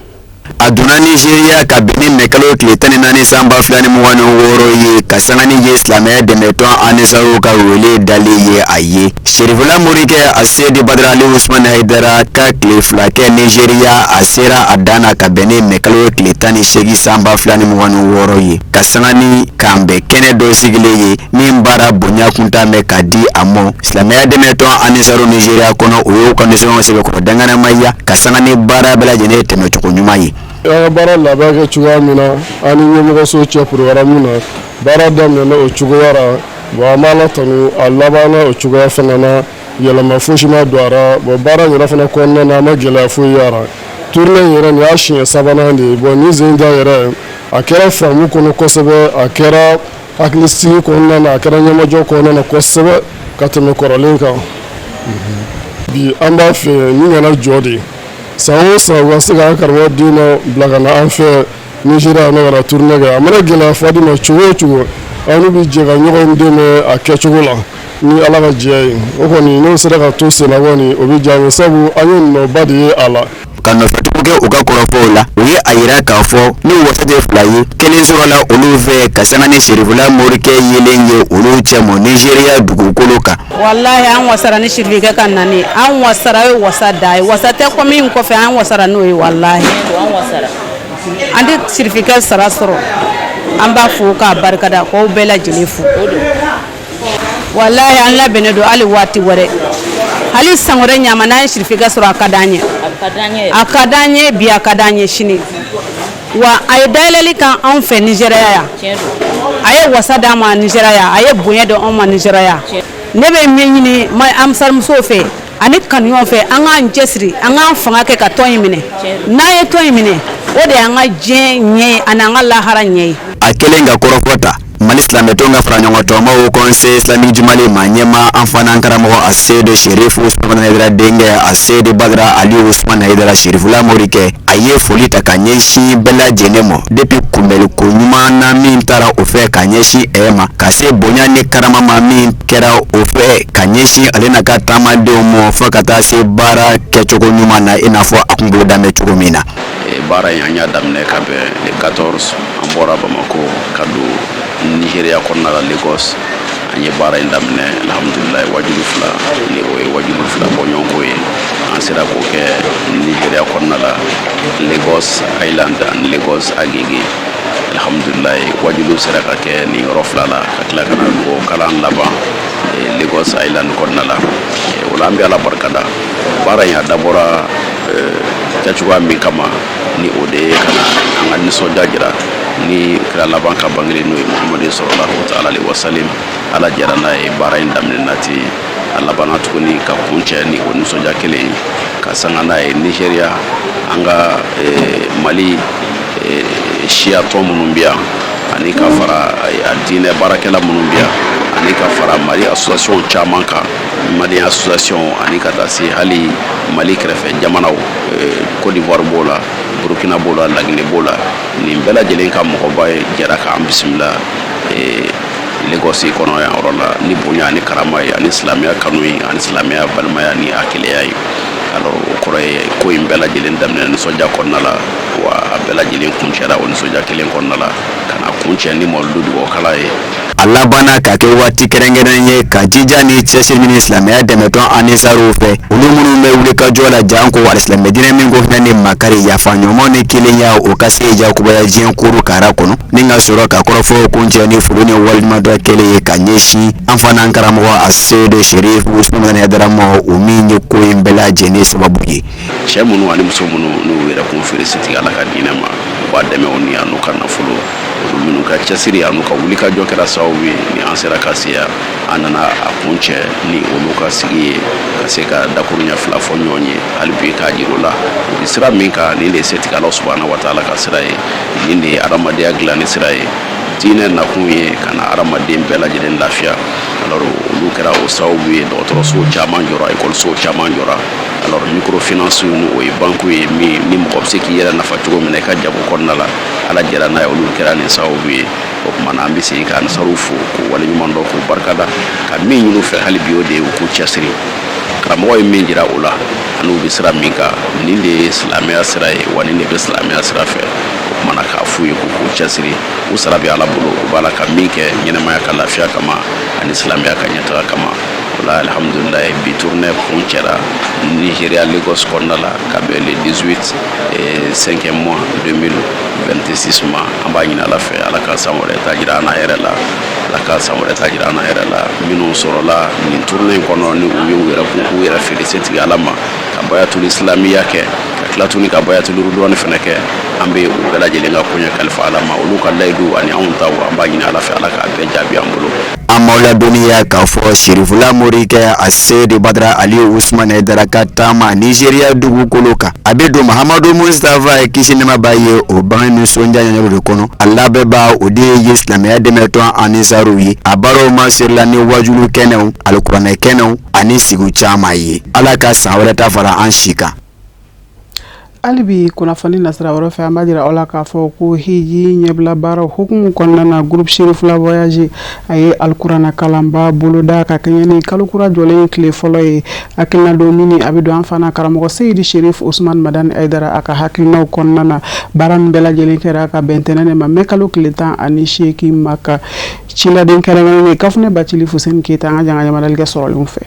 A donna Nizeriya ka bɛn ni mɛkalo tile 14 san 2026 ye, ka sanga ni ye silamɛya dɛmɛtɔn Anisaru ka wele dalen ye a ye. Serifula Morikɛ a Seyidi Badara Ali Usumani Hayidara ka tile 2 kɛ Nizeriya, a sera a dan na ka bɛn ni mɛkalo tile 18 san 2026 ye, ka sanga ni kanbɛn kɛnɛ dɔ sigilen ye min baara bonya kunta mɛn ka di a mɔ. Silamɛya dɛmɛtɔn Anisaru Nizeriya kɔnɔ, o y'u ka nisɔngɔ sɛbɛkɔrɔ danganamaya ka sanga ni baara bɛɛ lajɛlen tɛmɛcogo ɲuman ye. An ka baara labɛn kɛ cogoya min na, an ni ɲɛmɔgɔso cɛ programme na, baara daminɛna o cogoya la. Bon, an b'Ala tanu, a labanna o cogoya fana na, yɛlɛma fosi ma don a la. Bon, baara yɛrɛ fana kɔnɔna na, an ma gɛlɛya foyi y'a la. Tournée in yɛrɛ, nin y'a siɲɛ sabanan de ye. Bon, nin sen ta yɛrɛ, a kɛra faamu kɔnɔ kosɛbɛ, a kɛra hakilisigi kɔnɔna na, a kɛra ɲɛmajɔ kɔnɔna na kosɛbɛ ka tɛmɛ kɔrɔlen kan. Bi an b'a fɛ nin kana jɔ de, san o san u ka se k'an karamɔgɔ den dɔ bila ka na an fɛ Nizeriya na ka na tournée kɛ. A mana gɛlɛya fɔ ma cogo o cogo, an n'u bɛ jɛ ka ɲɔgɔn dɛmɛ a kɛcogo la ni Ala ka jɛ ye. O kɔni, n'o sera ka to senna kɔni, o bɛ diya an ye, sabu an ye nɔba de ye a la. Ka nɔfɛtugu kɛ u ka kɔrɔfɔw la, u ye a yira k'a fɔ ni wasa tɛ fila ye, kelen sɔrɔla olu fɛ ka sanga ni Serifula Morikɛ yelen ye olu cɛmɔ Nizeriya dugukolo kan. Walahi, an wasara ni sirifikɛ ka nani, an wasara ye wasa da ye, wasa tɛ ko min kɔfɛ, an wasara n'o ye. Walahi, an tɛ sirifikɛ sara sɔrɔ. An b'a fo k'a barikada, k'aw bɛɛ lajɛlen fo. Walahi, an labɛnnen don hali waati wɛrɛ, hali san wɛrɛ ɲama, n'an ye sirifikɛ sɔrɔ, a ka d'an ye, a ka d'an ye bi, a ka d'an ye sini. Wa a ye dayɛlɛli kan anw fɛ Nizeriya yan, a ye wasa d'an ma Nizeriya yan, a ye bonya di anw ma Nizeriya yan. Ne bɛ min ɲini ansarimusow fɛ ani kanuɲɔgɔn fɛ, an k'an cɛsiri, an k'an fanga kɛ ka tɔn in minɛ. N'an ye tɔn in minɛ, o de y'an ka diɲɛ ɲɛ ye ani an ka lahara ɲɛ ye. A kɛlen ka kɔrɔfɔ ta, Mali silamɛtɔn ka fara ɲɔgɔn tɔnba Haut Conseil islamique du Mali maa ɲɛmaa, an fana an karamɔgɔ a Seyidi Serifu Usumani Hayidara denkɛ a Seyidi Badara Ali Usumani Hayidara Serifula Morikɛ, a ye foli ta ka ɲɛsin bɛɛ lajɛlen ma depuis kunbɛnliko ɲuman na min taara o fɛ ka ɲɛsin ɛ ma, ka se bonya ni karama ma min kɛra o fɛ ka ɲɛsin ale n'a ka taamadenw ma, fo ka taa se baara kɛcogo ɲuman na i n'a fɔ a kun boloda bɛ cogo min na. Baara in, an y'a daminɛ ka bɛn le 14, an bɔra Bamakɔ ka don Nigéria kɔnɔna la, Lagos. An ye baara in daminɛ, alhamdulilayi, wajulu fila ni o ye wajulu fila bɔɲɔgɔnko ye, an sera k'o kɛ Nigéria kɔnɔna la, Lagos Island ani Lagos Agege. Alhamdulilayi, wajulu sera ka kɛ nin yɔrɔ fila la, ka tila ka na dugawu kalan laban Lagos Island kɔnɔna la. O la, an bɛ Ala barikada. Baara in, a dabɔra kɛcogoya min kama, ni o de ye ka na an ka nisɔndiya jira ni kira laban ka bangeli, n'o ye Muhamadu sallallahu ta'ala alaihi wasallam. Ala jɛra n'a ye, baara in daminɛna ten, a labanna tuguni ka kuncɛ ni o nisɔndiya kelen ye, ka sanga n'a ye Nigéria, an ka Mali siya tɔn minnu bɛ yan, ani ka fara a diinɛ baarakɛla minnu bɛ yan, ani ka fara Mali association caman kan, Mali association, ani ka taa se hali Mali kɛrɛfɛ jamanaw, Côte d'Ivoire b'o la, Burkina b'o la, Laginɛ b'o la, nin bɛɛ lajɛlen ka mɔgɔba ye jɛra k'an bisimila Lagos kɔnɔ yan yɔrɔ la ni bonya ani karama ye, ani silamɛya kanu ye, ani silamɛya balimaya ni a kelenya ye. Alors, o kɔrɔ ye ko in bɛɛ lajɛlen daminɛ nisɔndiya kɔnɔna la, wa a bɛɛ lajɛlen kuncɛra o nisɔndiya kelen kɔnɔna la, ka na kuncɛ ni mawuludu dugawukala ye. A labanna ka kɛ waati kɛrɛnkɛrɛn ye ka jija ni cɛsiri ɲini silamɛya dɛmɛtɔn Anisaruw fɛ, olu minnu bɛ wulikajɔ la janko alisilamɛ diinɛ min ko hinɛ ni makari, yafa ɲɔgɔn ni kelenya, o ka se jakubaya diɲɛ kuru kara kɔnɔ, ni ka sɔrɔ ka kɔrɔfɔw kuncɛ ni foli ni waleɲumandɔn kɛlen ye ka ɲɛsin an fana an karamɔgɔ a Seyidi Serifu Usumani Hayidara ma, o min ye ko in bɛɛ lajɛlen sababu ye. Cɛ minnu ani muso minnu n'u yɛrɛ kun feere setigi Ala ka diinɛ ma, u b'a dɛmɛ o ni a n'u ka nafolo, olu minnu ka cɛsiri a n'u ka wulikajɔ kɛra sababu ye ni an sera ka se yan. An nana a kuncɛ ni olu ka sigi ye, ka se ka dakuruɲɛ fila fɔ ɲɔgɔn ye hali bi, k'a jira u la u bɛ sira min kan, nin de ye setigi Ala subahana wa taala ka sira ye, nin de ye adamadenya dilanni sira ye. Diinɛ nakun ye ka na hadamaden bɛɛ lajɛlen lafiya. Alors olu kɛra o sababu ye, dɔgɔtɔrɔso caman jɔra, ekɔliso caman jɔra. Alors microfinance, ni o ye banque ye, min ni mɔgɔ bɛ se k'i yɛrɛ nafa cogo min na i ka jago kɔnɔna la, Ala jɛra n'a ye, olu kɛra nin sababu ye. O tuma na, an bɛ segin ka Ansaru fo, k'u waleɲuman dɔn, k'u barikada, ka min ɲini u fɛ hali bi, o de ye u k'u cɛsiri. Karamɔgɔ ye min jira u la ani u bɛ sira min kan, nin de ye silamɛya sira ye, wa nin de bɛ silamɛya sira fɛ. O tuma na, k'a f'u ye k'u k'u cɛsiri, u sara bɛ Ala bolo, u b'a la ka min kɛ ɲɛnamaya ka lafiya kama ani silamɛya ka ɲɛtaga kama. O la, alhamdulilayi, bi tournée kuncɛra Nigéria, Lagos kɔnɔna la, ka bɛn le 18 5e mois 2026 ma. An b'a ɲini Ala fɛ, Ala ka san wɛrɛ ta jira an na hɛrɛ la, Ala ka san wɛrɛ ta jira an na hɛrɛ la. Minnu sɔrɔla nin tournée in kɔnɔ, ni u ye u yɛrɛ k'u yɛrɛ feere setigi Ala ma, ka bayatul islamiya kɛ, ka tila tuguni ka bayatul ridwani fana kɛ, an bɛ u bɛɛ lajɛlen ka koɲɛ kalifa Ala ma. Olu ka layidu ani anw taw, an b'a ɲini Ala fɛ, Ala k'a bɛɛ jaabi an bolo. An m'aw ladɔnniya k'a fɔ Sirifula Morikɛ Aseyidi Badara Ali Usumani Hayidara ka taama Nizeriya dugukolo kan, a bɛ don Mahamadu Mustafa kisi nɛɛma b'a ye, o bange nisɔndiya ɲɛnajɛw de kɔnɔ. A labɛnbaa, o de ye silamɛya dɛmɛtɔn Anisaru ye. A baaraw masirila ni wajulu kɛnɛw, alikuranɛ kɛnɛw ani sigiw caman ye. Ala ka san wɛrɛ ta fara an si kan. Hali bi kunnafoni nasira wɛrɛ fɛ, an b'a jira aw la k'a fɔ ko hiji ɲɛbila baaraw hukumu kɔnɔna na, groupe Cherifla Voyage a ye alikuranɛ kalanba boloda ka kɛɲɛ ni kalo kura jɔlen tile fɔlɔ ye. Hakilina don min a bɛ don an fana karamɔgɔ Seyidi Sherif Usman Madani Hayidara a ka hakilinaw kɔnɔna na. Baara min bɛɛ lajɛlen kɛra ka bɛn ntɛnɛn de ma, mɛ kalo tile 18 ma, ka ciladen kɛrɛnkɛrɛnnen Kafunɛ Bacili Fuseni Keyita, an ka jan ka yamaruyali kɛ sɔrɔlenw fɛ.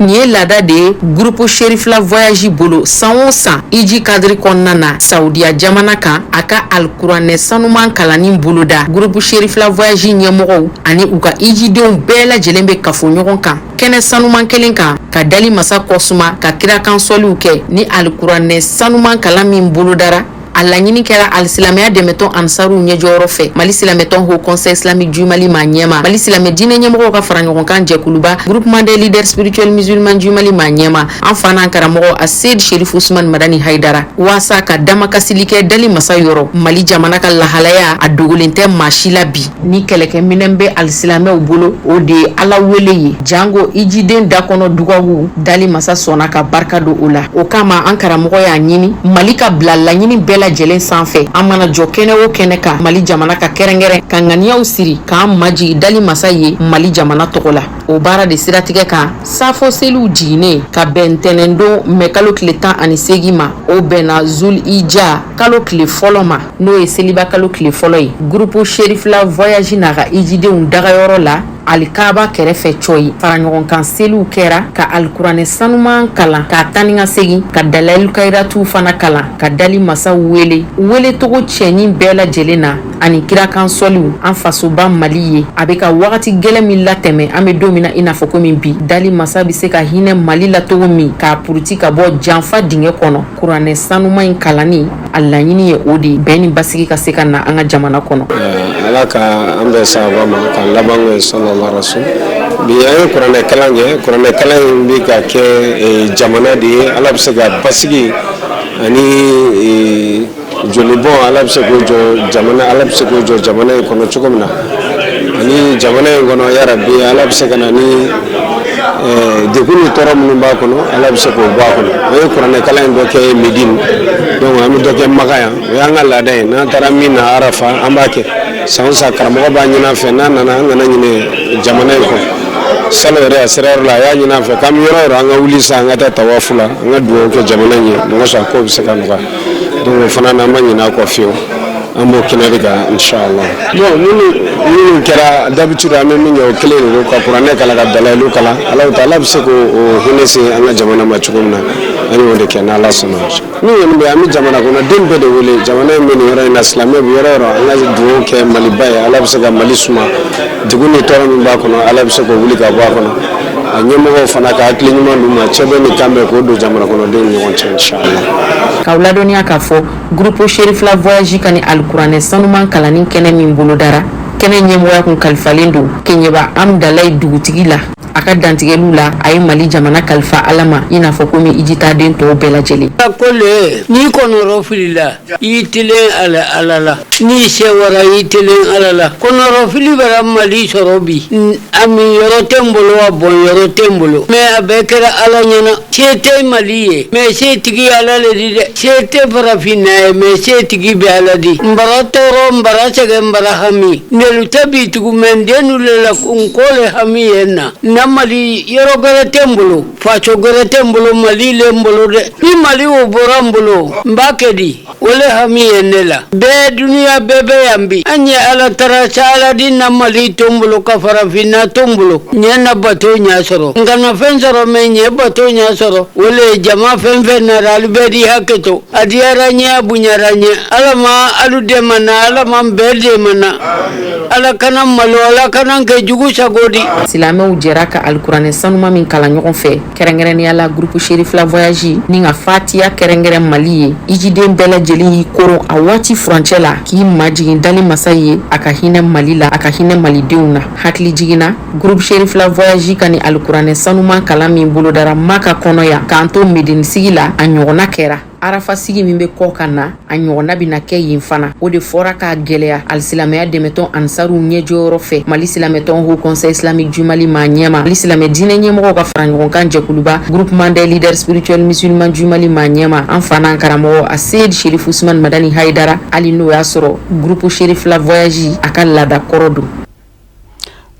Nin ye laada de ye groupe Cherifla Voyage bolo san o san, hiji cadre kɔnɔna na Saudiya jamana kan, a ka alikuranɛ sanuman kalanni boloda. Groupe Cherifla Voyage ɲɛmɔgɔw ani u ka hijidenw bɛɛ lajɛlen bɛ kafo ɲɔgɔn kan kɛnɛ sanuman kelen kan, ka dali masa kɔsuma, ka kirakan sɔliw kɛ. Ni alikuranɛ sanuman kalan min bolodara, a laɲini kɛra alisilamɛya dɛmɛtɔn Ansaruw ɲɛjɔyɔrɔ fɛ, Mali silamɛtɔn Haut Conseil islamique du Mali maa ɲɛma, Mali silamɛ diinɛ ɲɛmɔgɔw ka fara ɲɔgɔn kan jɛkuluba Groupement des leaders spirituels musulmans du Mali maa ɲɛma, an fa n'an karamɔgɔ Aseyid Sherif Usman Madani Hayidara, waasa ka damakasili kɛ dali masa yɔrɔ. Mali jamana ka lahalaya, a dogolen tɛ maa si la bi. Ni kɛlɛkɛminɛn bɛ alisilamɛw bolo, o de ye Ala wele ye, jango hijiden da kɔnɔ dugawu. Dali masa sɔnna ka barika don o la. O kama, an karamɔgɔ y'a ɲini Mali ka bila laɲini bɛɛ lajɛlen sanfɛ. An mana jɔ kɛnɛ o kɛnɛ kan, Mali jamana ka kɛrɛnkɛrɛn, ka ŋaniyaw siri k'an majigi dali masa ye Mali jamana tɔgɔ la. O baara de siratigɛ kan, safo seliw jiginnen ka bɛn ntɛnɛndon mɛkalo tile 18 ma, o bɛnna zul ija kalo tile fɔlɔ ma, n'o ye seliba kalo tile fɔlɔ ye, groupe Cherifla Voyage n'a ka hijidenw dagayɔrɔ la alikaba kɛrɛfɛ cɔyi, faraɲɔgɔnkan seliw kɛra, ka alikuranɛ sanuman kalan k'a taa ni ka segin, ka dalayilu kayiratuw fana kalan, ka dali masa wele weletogo cɛɲi bɛɛ lajɛlen na, ani kirakan sɔliw an fasoba Mali ye. A bɛ ka wagati gɛlɛn min latɛmɛ, an bɛ don min na i n'a fɔ komi bi, dali masa bɛ se ka hinɛ Mali la cogo min, k'a puruti ka bɔ janfa dingɛ kɔnɔ. Kuranɛ sanuman in kalanni, a laɲini ye o de ye, bɛn ni basigi ka se ka na an ka jamana kɔnɔ. Ala ka an bɛn sawaba ma, ka laban ko sallallahu rasul. Bi an ye kuranɛ kalan kɛ. Kuranɛ kalan in bɛ ka kɛ jamana de ye. Ala bɛ se ka basigi ani jolibɔn, Ala bɛ se k'o jɔ jamana, Ala bɛ se k'o jɔ jamana in kɔnɔ cogo min na, ani jamana in kɔnɔ, yarabi, Ala bɛ se ka na ni degun ni tɔɔrɔ minnu b'a kɔnɔ, Ala bɛ se k'o bɔ a kɔnɔ. An ye kuranɛ kalan in dɔ kɛ Medine, donc an bɛ dɔ kɛ Maka yan. O y'an ka laada ye. N'an taara min na Arafa, an b'a kɛ san o san. Karamɔgɔ b'a ɲini an fɛ, n'an nana, an kana ɲinɛ jamana in kɔ. Salon yɛrɛ, a sera yɔrɔ la, a y'a ɲini an fɛ k'an bɛ yɔrɔ o yɔrɔ, an ka wuli sa, an ka taa tawafu la, an ka dugawu kɛ jamana in ye, mɔgɔ sɔrɔ a ko bɛ se ka nɔgɔya. Donc o fana na, an ma ɲinɛ a kɔ fiyewu. An b'o kɛnɛ de kan, inshallah. Bon, minnu kɛra d'habitude, an bɛ min kɛ, o kelen de don, ka kuranɛ kalan, ka dalayilu kalan. Ala ta, Ala bɛ se k'o hinɛ se an ka jamana ma cogo min na, an y'o de kɛ, n'Ala sɔnna. Min kɔni bɛ, an bɛ jamana kɔnɔden bɛɛ de wele. Jamana in bɛ nin yɔrɔ in na, silamɛ bɛ yɔrɔ o yɔrɔ, an ka dugawu kɛ Maliba ye. Ala bɛ se ka Mali suma. Degun ni tɔɔrɔ min b'a kɔnɔ, Ala bɛ se k'o wuli ka bɔ a kɔnɔ. A ɲɛmɔgɔw fana ka hakili ɲuman d'u ma, cɛbɛ ni kan bɛɛ k'o don jamana kɔnɔdenw ni ɲɔgɔn cɛ, inshallah. K'aw ladɔnniya k'a fɔ groupe Cherifla Voyage ka ni alikuranɛ sanuman kalanni kɛnɛ min bolodara. Kɛnɛ ɲɛmɔgɔya kun kalifalen don Keɲeba Amdalayi dugutigi la. A ka dantigɛliw la, a ye Mali jamana kalifa Ala ma, i n'a fɔ komi ijitaaden tɔw bɛɛ lajɛlen. Ko le n'i kɔnɔrɔ filila i tilen ala ala la n'i sewara i tilen ala la kɔnɔrɔfili bara Mali sɔrɔ bi a min yɔrɔ tɛ n bolo a bɔn yɔrɔ tɛ n bolo mais a bɛɛ kɛra Ala ɲɛna se tɛ Mali ye mais setigi Ala le di dɛ se tɛ farafinna ye mais setigi bɛ Ala di n bara tɔɔrɔ n bara sɛgɛn n bara hami nelu tɛ bi tugun mais n dennu le la n ko le hami ye n na n na Mali yɔrɔ gbɛrɛ tɛ n bolo faso gbɛrɛ tɛ n bolo Mali le n bolo dɛ ni Mali o bɔra n bolo n b'a kɛ di o le hami ye ne la bɛɛ duniya bɛɛ bɛ yan bi an ye Ala tara sa Ala di na Mali to n bolo ka farafinna to n bolo n ye na bato ɲɛ sɔrɔ n kana fɛn sɔrɔ mais n ye bato ɲɛ sɔrɔ o le jama fɛn fɛn nara alu bɛɛ di hakɛ to a diyara n ye a bonyara n ye Ala ma alu dɛmɛ na Ala ma n bɛɛ dɛmɛ na Ala kana malo Ala kana kɛ jugu sago di. Silamɛw jɛra ka alikuranɛ sanuma min kalan ɲɔgɔn fɛ kɛrɛnkɛrɛnnenya la groupe Cherifla Voyage ni ka fatiya kɛrɛnkɛrɛn Mali ye ijiden bɛɛ lajɛlen y'i koron a waati furancɛ la k'i majigin dali masa ye a ka hinɛ Mali la a ka hinɛ malidenw na hakili jiginna groupe Cherifla Voyage ka nin alikuranɛ sanuman kalan min bolodara Maka kɔnɔ yan k'an to Medini sigi la a ɲɔgɔnna kɛra Arafa sigi min bɛ kɔ ka na a ɲɔgɔnna bɛna kɛ yen fana o de fɔra k'a gɛlɛya alisilamɛya dɛmɛtɔn ansaruw ɲɛjɔyɔrɔ fɛ mali silamɛtɔn haut conseil islamique du mali maa ɲɛma mali silamɛ diinɛ ɲɛmɔgɔw ka fara ɲɔgɔn kan jɛkuluba groupement des leaders spirituels musulmans du mali maa ɲɛma an fa n'an karamɔgɔ a seyid sherif usman madani hayidara hali n'o y'a sɔrɔ groupe Cherifla voyage a ka laada kɔrɔ don.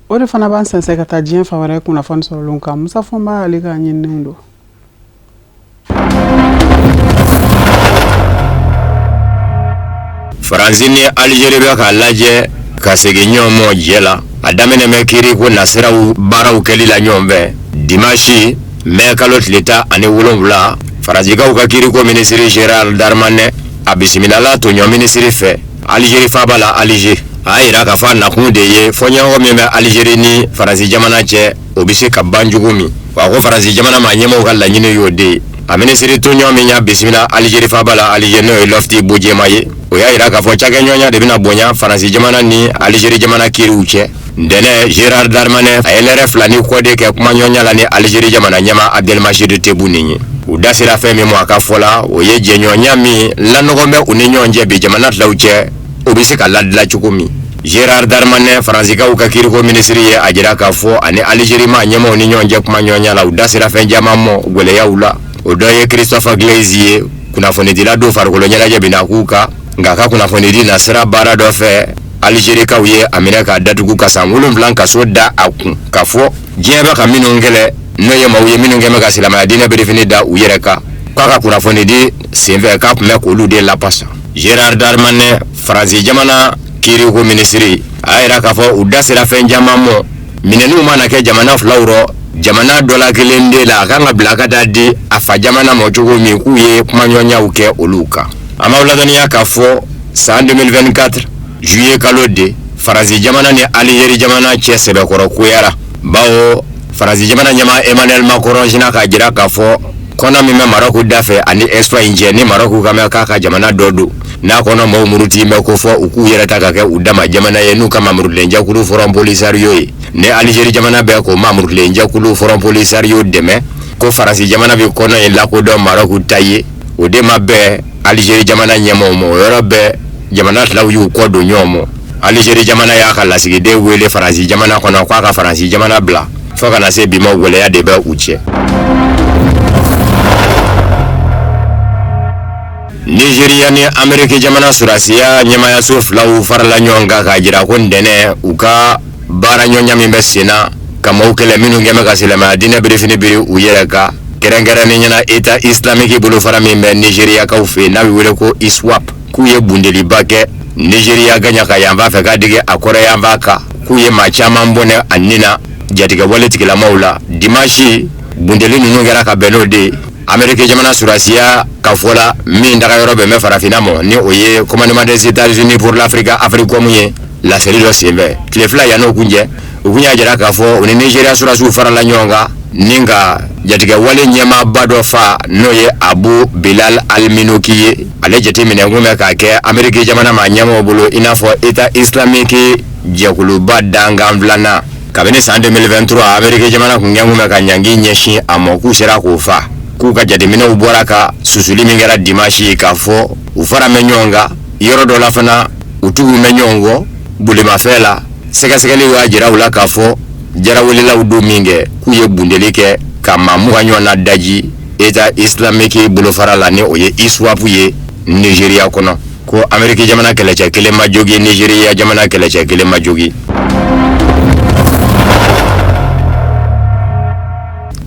O de fana b'an sɛnsɛn ka taa diɲɛ fan wɛrɛ kunnafoni sɔrɔlenw kan. Musa Fɔnba ale ka ɲininiw don. Faransi ni Alizeri bɛ k'a lajɛ ka segin ɲɔgɔn ma jɛ la a daminɛ bɛ kiiriko nasiraw baaraw kɛli la ɲɔgɔn fɛ dimanche mɛ kalo tile 17 Faransikaw ka kiiriko minisiri Gérald Darmanin a bisimilala tɔɲɔ minisiri fɛ Alizeri faaba la Alize a y'a jira k'a fɔ a nakun de ye fɔɲɔgɔnkɔ min bɛ Alizeri ni Faransi jamana cɛ o bɛ se ka ban cogo min wa ko Faransi jamana maa ɲɛmaaw ka laɲini y'o de ye a minisiri tɔɲɔ min y'a bisimila Alizeri faaba la Alize n'o ye Lɔfiti Bojema ye o y'a jira k'a fɔ cakɛɲɔgɔnya de bɛna bonya Faransi jamana ni Alizeri jamana kiiriw cɛ ntɛnɛn Gérald Darmanin a ye lɛrɛ 2 ni kɔ de kɛ kumaɲɔgɔnya la ni Alizeri jamana ɲɛmaa Abdelmajid Tebboune ye u da sera fɛn min ma a ka fɔ la o ye jɛɲɔgɔnya min lanɔgɔn bɛ u ni ɲɔgɔn cɛ bi jamana filaw cɛ o bɛ se ka ladila cogo min Gérald Darmanin Faransikaw ka kiiriko minisiri ye a jira k'a fɔ ani Alizeri maa ɲɛmaaw ni ɲɔgɔn cɛ kumaɲɔgɔnya la u da sera fɛn caman ma gɛlɛyaw la o dɔ ye Christophe Gleizes ye kunnafonidila don farikolo ɲɛnajɛ bɛna k'u kan nka a ka kunnafonidi nasira baara dɔ fɛ Alizerikaw ye a minɛ k'a datugu ka san 7 kaso da a kun k'a fɔ diɲɛ bɛ ka minnu kɛlɛ n'o ye maaw ye minnu kɛn bɛ ka silamɛya diinɛ birifini da u yɛrɛ kan k'a ka kunnafonidi senfɛ k'a tun bɛ k'olu de lapasa Gérald Darmanin Faransi jamana kiiriko minisiri a y'a jira k'a fɔ u da sera fɛn caman ma minɛniw mana kɛ jamana filaw rɔ jamana dɔ la kelen de la a kan ka bila ka taa di a fa jamana ma cogo min k'u ye kumaɲɔgɔnyaw kɛ olu kan an b'aw ladɔnniya k'a fɔ san 2024 juillet kalo de Faransi jamana ni Alizeri jamana cɛ sɛbɛkɔrɔ goyara bawo Faransi jamana ɲɛmaa Emmanuel Macron sinna k'a jira k'a fɔ kɔnɔ min bɛ Maroc da fɛ ani Espagne cɛ ni Maroc kan bɛ k'a ka jamana dɔ don n'a kɔnɔ maaw muruti bɛ ko fɔ u k'u yɛrɛ ta ka kɛ u dama jamana ye n'u ka mamurutilenjɛkulu Front Polisario ye ni Alizeri jamana bɛ k'o mamurutilenjɛkulu Front Polisario dɛmɛ ko Faransi jamana bɛ kɔnɔ in lakodɔn Maroc ta ye o de ma bɛn Alizeri jamana ɲɛmaaw ma o yɔrɔ bɛɛ jamana filaw y'u kɔ don ɲɔgɔn ma Alizeri jamana y'a ka lasigiden wele Faransi jamana kɔnɔ k'a ka Faransi jamana bila fo ka na se bi ma gɛlɛya de bɛ u cɛ. Nizeriya ni Ameriki jamana sɔrɔdasiya ɲɛmaayaso filaw farala ɲɔgɔn kan k'a jira ko ntɛnɛn u ka baaraɲɔgɔnya min bɛ sen na ka maaw kɛlɛ minnu kɛn bɛ ka silamɛya diinɛ birifini biri u yɛrɛ kan kɛrɛnkɛrɛnnenya la État islamique bolofara min bɛ Nizeriyakaw fɛ yen n'a bɛ wele ko ISWAP k'u ye bundeliba kɛ Nizeriya gaɲaka yanfan fɛ ka digi a kɔrɔn yanfan kan k'u ye maa caman bɔnɛ a ni na jatigɛwale tigilamaw la dimanche bundeli ninnu kɛra ka bɛn n'o de ye Ameriki jamana sɔrɔdasiya ka fɔ la min dagayɔrɔ bɛn bɛ farafinna ma ni o ye commandement des États-Unis pour l'Afrique Africom ye laseli dɔ senfɛ tile 2 yann'o kun cɛ u kun y'a jira k'a fɔ u ni Nizeriya sɔrɔdasiw farala ɲɔgɔn kan ni ka jatigɛwale ɲɛmaaba dɔ fa n'o ye Abu Bilal Alminoki ye ale jateminɛ kun bɛ k'a kɛ Ameriki jamana maa ɲɛmaaw bolo i n'a fɔ État islamique Jɛkuluba dankan filanan kabini san 2023, Ameriki jamana kun kɛn bɛ ka ɲangi ɲɛsin a ma, k'u sera k'o fa, k'u ka jateminɛw bɔra ka susuli min kɛra dimanche ye, k'a fɔ u fara bɛ ɲɔgɔn kan yɔrɔ dɔ la fana, u tugu bɛ ɲɔgɔn kɔ bolimafɛn la. Sɛgɛsɛgɛli y'a jira u la k'a fɔ jarawelelaw don min kɛ, k'u ye bundeli kɛ ka maa 20 ɲɔgɔn na daji État islamique bolofara la, ni o ye ISWAP ye Nizeriya kɔnɔ, ko Ameriki jamana kɛlɛcɛ kelen ma jogi, Nizeriya jamana kɛlɛcɛ kelen ma jogi.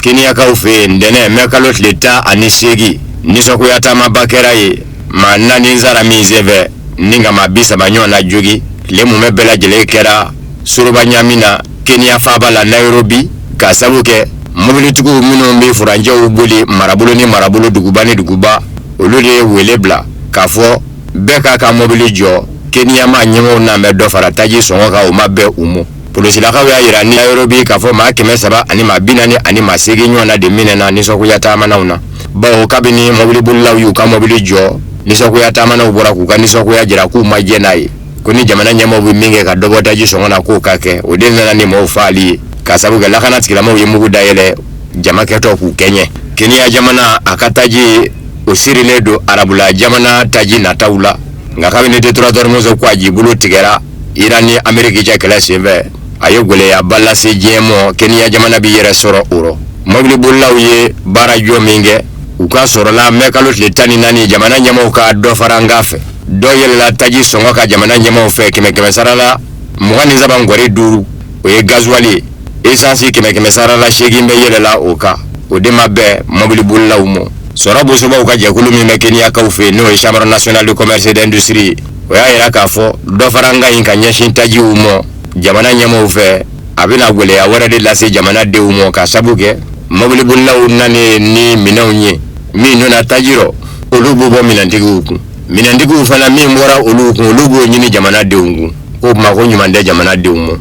Keniyakaw fɛ yen, ntɛnɛn mɛ kalo tile 18, nisɔngoya taamaba kɛra yen, maa 4 sara min senfɛ ni ka maa 30 ɲɔgɔn na jogi. Tile mumɛ bɛɛ lajɛlen kɛra soroba ɲami na Keniya faaba la Nairobi, ka sabu kɛ mobilitigiw minnu bɛ furancɛw boli marabolo ni marabolo, duguba ni duguba, olu de ye wele bila k'a fɔ bɛɛ k'a ka mobili jɔ. Keniya maa ɲɛmɔgɔw n'an bɛ dɔ fara taji sɔngɔ kan, o ma bɛn u ma. Polisilakaw y'a jira Nairobi k'a fɔ maa 300 ani maa 40 ani maa 8 ɲɔgɔn na de minɛna nisɔngoya taamanaw na, bawo kabini mobilibolilaw y'u ka mobili jɔ, nisɔngoya taamanaw bɔra k'u ka nisɔngoya jira k'u ma jɛn n'a ye, ko ni jamana ɲɛmaaw bɛ min kɛ ka dɔ bɔ taji sɔngɔ na, k'o ka kɛ. O de nana ni maaw faali ye, ka sabu kɛ lakana tigilamaaw ye mugu dayɛlɛ jama kɛtɔ k'u kɛɲɛ. Keniya jamana a ka taji, o sirilen don arabula jamana taji nataw la, nka kabini détroit d'Ormuz ko a jibolo tigɛra Iran ni Ameriki cɛ kɛlɛ senfɛ, a ye gɛlɛyaba lase diɲɛ mɔ. Keniya jamana b'i yɛrɛ sɔrɔ o rɔ. Mobilibolilaw ye baara jɔ min kɛ, u ka sɔrɔla mɛ kalo tile 14 jamana ɲɛmaaw ka dɔ fara an kan fɛ. Dɔ yɛlɛla taji sɔngɔ ka jamana ɲɛmaaw fɛ kɛmɛ kɛmɛ sara la 23.5, o ye gazuwali ye. Esansi kɛmɛ kɛmɛ sara la 8 bɛ yɛlɛla o kan, o de ma bɛn mobilibolilaw ma. Sɔrɔ bosobaw ka jɛkulu min bɛ Keniyakaw fɛ yen, n'o ye Chambre nationale de commerce et d'industrie ye, o y'a yira k'a fɔ dɔ fara an kan in ka ɲɛsin tajiw ma jamana ɲɛmaaw fɛ, a bɛna gɛlɛya wɛrɛ de lase jamanadenw ma, ka sabu kɛ mobilibolilaw nanen ni minɛnw ye min donna taji rɔ, olu b'o bɔ minɛntigiw kun, minɛntigiw fana min bɔra olu kun, olu b'o ɲini jamanadenw kun, k'o tuma ko ɲuman tɛ jamanadenw ma.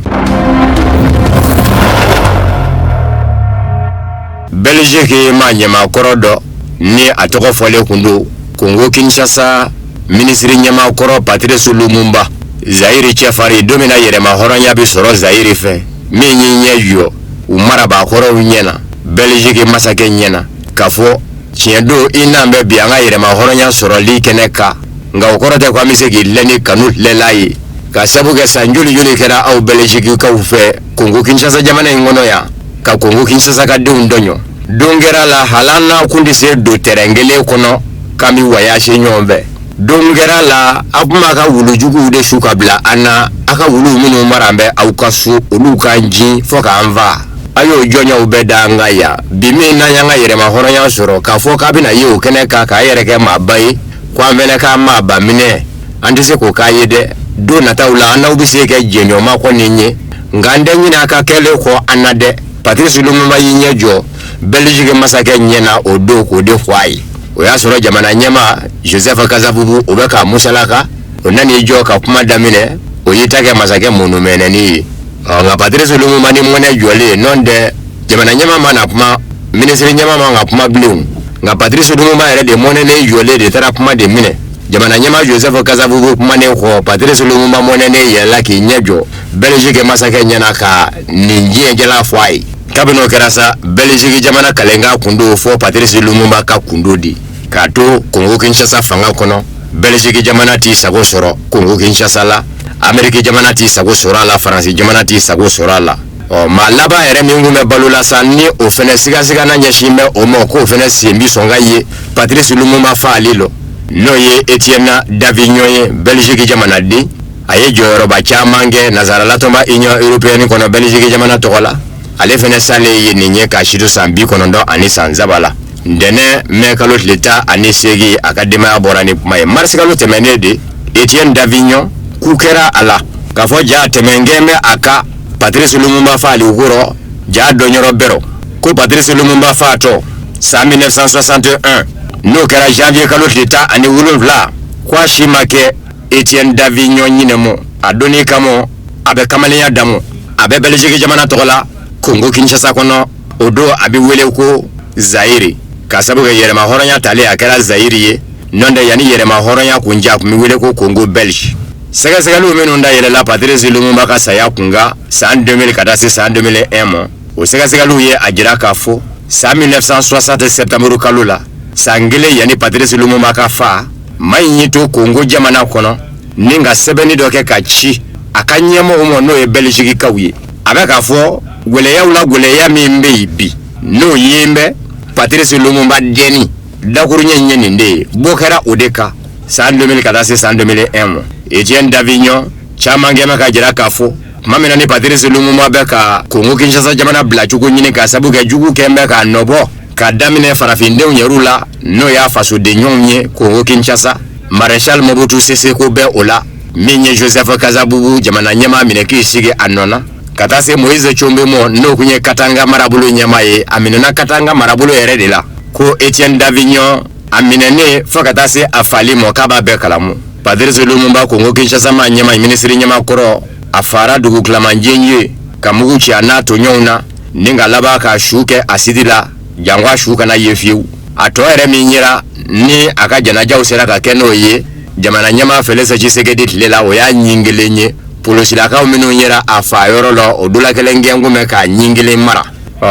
Belgique maa ɲɛmaa kɔrɔ dɔ ni a tɔgɔ fɔlen kun don Congo Kinshasa minisiri ɲɛmaa kɔrɔ Patrice Lumumba, Zayiri cɛfarin, don min na yɛrɛma hɔrɔnya bɛ sɔrɔ Zayiri fɛ, min y'i ɲɛ jɔ u marabaakɔrɔw ɲɛ na, Belgique masakɛ ɲɛ na, k'a fɔ tiɲɛ don, i n'an bɛ bi an ka yɛrɛma hɔrɔnya sɔrɔli kɛnɛ kan, nka o kɔrɔ tɛ ko an bɛ se k'i lɛ ni kanu lɛla ye, ka sabu kɛ san joli joli kɛra aw Belgiquekaw fɛ Congo Kinshasa jamana in kɔnɔ yan, ka Congo Kinshasa ka denw tɔɲɔ. Don kɛra la hali an n'a kun tɛ se don tɛrɛn kelen kɔnɔ k'an bɛ voyage ɲɔgɔn fɛ. Don kɛra la aw tun b'a ka wulujuguw de su ka bila an na, aw ka wuluw minnu mara an bɛ aw ka so, olu k'an jin fɔ k'an faa. A y'o jɔnyaw bɛɛ da an kan yan bi min n'an y'an ka yɛrɛma hɔrɔnya sɔrɔ, k'a fɔ k'a bɛna ye o kɛnɛ kan k'a yɛrɛ kɛ maaba ye, ko an fɛnɛ k'an maaba minɛ, an tɛ se k'o k'a ye dɛ. Don nataw la an n'aw bɛ se kɛ jɛɲɔgɔnma kɔni ye, nka an tɛ ɲinɛ a ka kɛlen kɔ an na dɛ. Patrice Lumumba y'i ɲɛ jɔ Belgique masakɛ ɲɛ na o don k'o de fɔ a ye. O y'a sɔrɔ jamana ɲɛmaa Joseph Kasavubu o bɛ k'a musalaka, o nan'i jɔ ka kuma daminɛ, o y'i ta kɛ masakɛ munumɛnɛni ye. Ɔ nka Patrice Lumumba ni mɔnɛ jɔlen nɔ tɛ, jamana ɲɛmaa ma na kuma, minisiri ɲɛmaa man ka kuma bilen, nka Patrice Lumumba yɛrɛ de mɔnɛnen jɔlen de taara kuma de minɛ. Jamana ɲɛmaa Joseph Kasavubu kumanen kɔ, Patrice Lumumba mɔnɛnen yɛlɛla k'i ɲɛ jɔ Belgique masakɛ ɲɛna ka nin diɲɛjala fɔ a ye. Kabini o kɛra sa, Belgique jamana kalenkan kun don fɔ Patrice Lumumba ka kundo di k'a to Congo Kinshasa fanga kɔnɔ. Belgique jamana t'i sago sɔrɔ Congo Kinshasa la, Ameriki jamana t'i sago sɔrɔ a la, Faransi jamana t'i sago sɔrɔ a la. Ɔ maa laban yɛrɛ min kun bɛ balo la sa, ni o fɛnɛ sigasigana ɲɛsin bɛ o ma k'o fɛnɛ sen bi sɔn ka ye Patrice Lumumba faali lɔ, n'o ye Etienne Davignon ye, Belgique jamanaden. A ye jɔyɔrɔba caman kɛ nansaralatɔnba Union européenne kɔnɔ Belgique jamana tɔgɔ la. Ale fɛnɛ salen ye nin ye k'a si to san 93 san la. Ntɛnɛn mɛ kalo tile 18, a ka denbaya bɔra ni kuma ye. Marisi kalo tɛmɛnen de, Etienne Davignon ku kɛra a la k'a fɔ ja tɛmɛnkɛn bɛ a ka Patrice Lumumba faali kɔrɔ ja dɔnyɔrɔ bɛrɔ, ko Patrice Lumumba faatɔ san 1961, n'o kɛra janvier kalo tile 17, ko a si ma kɛ Etienne Davignon ɲinɛmɔ. A donni kama a bɛ kamalenya damu, a bɛ Belgique jamana tɔgɔ la Congo Kinshasa kɔnɔ. O don a bɛ wele ko Zayiri, ka sabu kɛ yɛrɛma hɔrɔnya talen a kɛra Zayiri ye. Nɔ tɛ yanni yɛrɛma hɔrɔnya kun cɛ, a tun bɛ wele ko Congo belge. Sɛgɛsɛgɛliw minnu dayɛlɛla Patrice Lumumba ka saya kunkan san 2000 ka taa se san 2001 ma, o sɛgɛsɛgɛliw ye a jira k'a fɔ san 1960 septembre kalo la, san kelen yanni Patrice Lumumba ka fa, maa in y'i to Kongo jamana kɔnɔ ni ka sɛbɛnni dɔ kɛ ka ci a ka ɲɛmɔgɔw ma, n'o ye Bɛlizikikaw ye. A bɛ k'a fɔ gwɛlɛyaw la, gwɛlɛya min bɛ yen bi, n'o yen bɛ Patrice Lumumba dɛnni dakuruɲɛ in ye nin de ye. Bɔ kɛra o de kan san 2000 ka taa se san 2001 ma. Etienne Davignon caman kɛmɛ ka jira k'a fɔ tuma min na ni Patrice Lumumba bɛ ka Kongo Kinshasa jamana bilacogo ɲini ka sabu kɛ jugu kɛn bɛ k'a nɔbɔ ka daminɛ farafindenw yɛrɛw la, n'o y'a fasodenɲɔgɔnw ye Kongo Kinshasa, Maréchal Mobutu Sese Seko bɛ o la, min ye Joseph Kasavubu jamana ɲɛmaa minɛ k'i sigi a nɔ na, ka taa se Moïse Tshombe ma, n'o tun ye Katanga marabolo ɲɛmaa ye. A minɛna Katanga marabolo yɛrɛ de la ko Etienne Davignon a minɛnen fo ka taa se a fali ma, k'a b'a bɛɛ kalamu. Patrice Lumumba, Kongo Kinshasa maa ɲɛmaa, minisiri ɲɛmaa kɔrɔ, a fara dugutilamanjen ye ka mugu ci a n'a tɔɲɔgɔnw na ni ka laban ka su kɛ asidi la, janko a su kana ye fiyewu. A tɔ yɛrɛ min yera ni a ka janajaw sera ka kɛ n'o ye jamana ɲɛmaa Félix Tshisekedi tile la, o y'a ɲin kelen ye. Polosilakaw minnu yera a fa yɔrɔ la, o dɔ la kelen gɛn kun bɛ k'a ɲin kelen mara.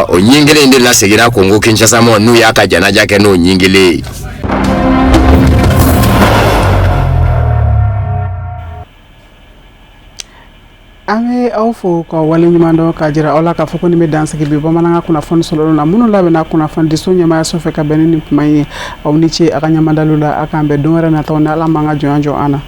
O ɲin kelen de lasegira Kongo Kinshasa ma, n'u y'a ka janaja kɛ n'o ɲin kelen ye. An bɛ aw fo ka wale ɲuman dɔn, k'a jira aw la k'a fɔ ko nin bɛ dansigi bi bamanankan kunnafoni sɔrɔ na minnu labɛnna kunnafonidiso ɲɛmaayaso fɛ ka bɛn ni nin kuma ye. Aw ni ce a ka ɲɛmadalu la. A k'an bɛn don wɛrɛ nataw ni Ala m'an ka jɔnya jɔ an na.